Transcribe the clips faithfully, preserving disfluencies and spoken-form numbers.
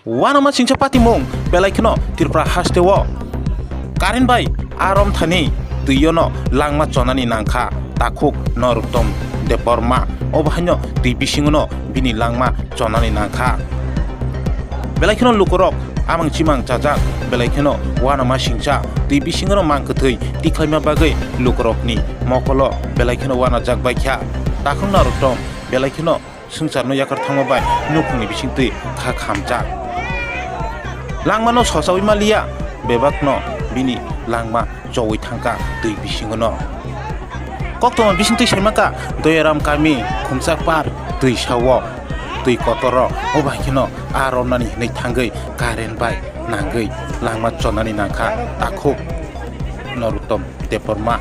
Uanama singcha patimung belai kheno Tripura hasteo current bai arom thani twiyono langma chonani nangkha takhuk Noruttom Debbarma. Obo haino twi bisingono bini langma chonani nangkha. Belai kheno lukurok amang chimang chajak, belai kheno uanama singcha twi bisingono mang kwthwi tikhlaima bagwi lukurokni mokolo belai kheno uanajak baikha. Takhuk Noruttom belai kheno swngcharno yakar thangma bai nukhungni bisingtwi kha khamjak. Langmano sochawi maliya, bebakno bini langma chowi thangkha twi bisingono. Koktwma bisingtwi saimakha Doyaram kami Khumchakpar twi sao twi kotoro, obo hai kheno a romnani hinwi thangwi current bai nangwi langma chonani nangkha takhuk Noruttom Debbarma.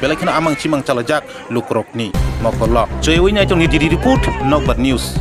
Belai kheno amang chimang chalaijak lukurokni mokolo. Joywi Naitongni Diri Report, Nokbar News.